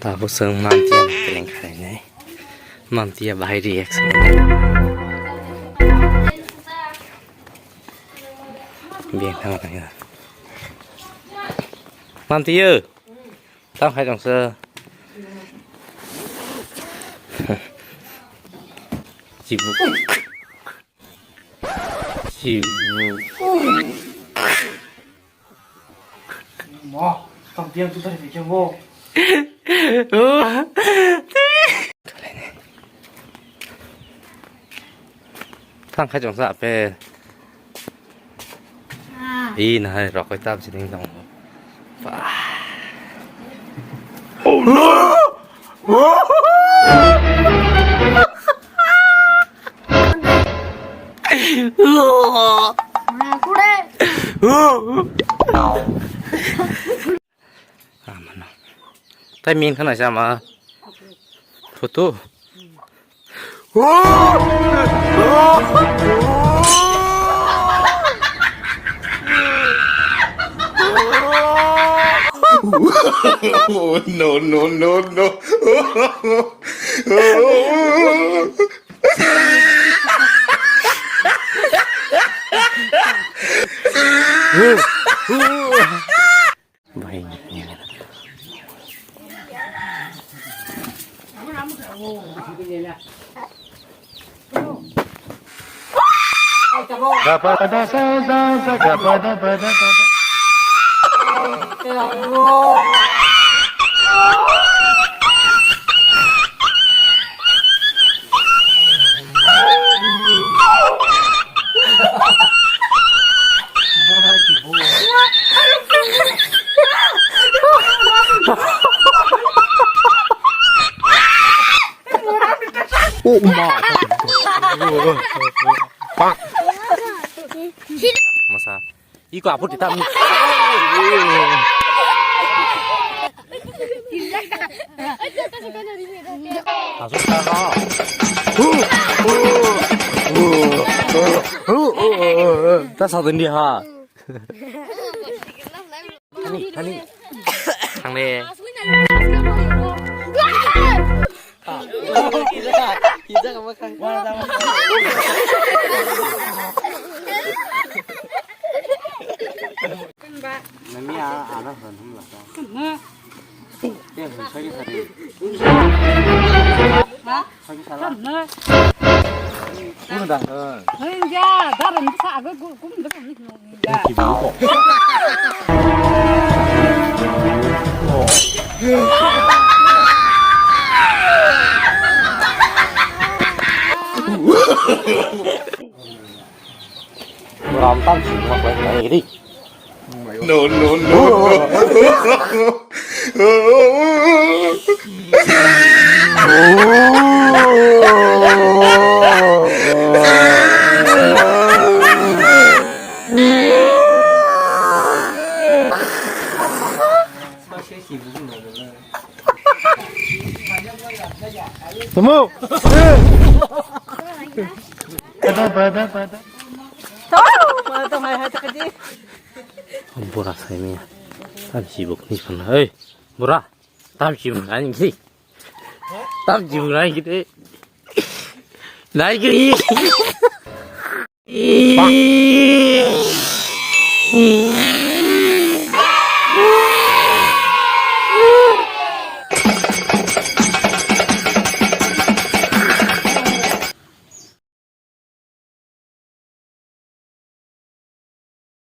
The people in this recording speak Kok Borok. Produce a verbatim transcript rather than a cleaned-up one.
Tabuk chwng Mamtiya ni prank khlainai. Mamtiya bahai reaction. Beng thang thang ya. Mamtiya. Tang khai tong sa. Chibu. Chibu. Mo, tong tiang tu tadi bikin mo. Tang khai jong sa pe. Ih, nahai rokoi tab sini dong. Oh no! Kude. Amano. Tai min khana sama. Photo. No, no, no, no. Bai. Oh my. Masa. Iko apo tita. Masuk sana. Ta satu ini ha. Hani, hani. Thang le. Nami a, ana han hum laka. Te hum sagi sari. Sagi sala. Unu da. Hei, ya, daran sa aga gu-, kum da kum ni. Ram tam si ma kwai kwai ri. No, no, no, no. Tamo. Pada, pada, pada. Bora sai mia. Tam sibuk ni sana. Hei, bora. Tam sibuk nai gidi. Tam sibuk nai gidi. Nai gidi.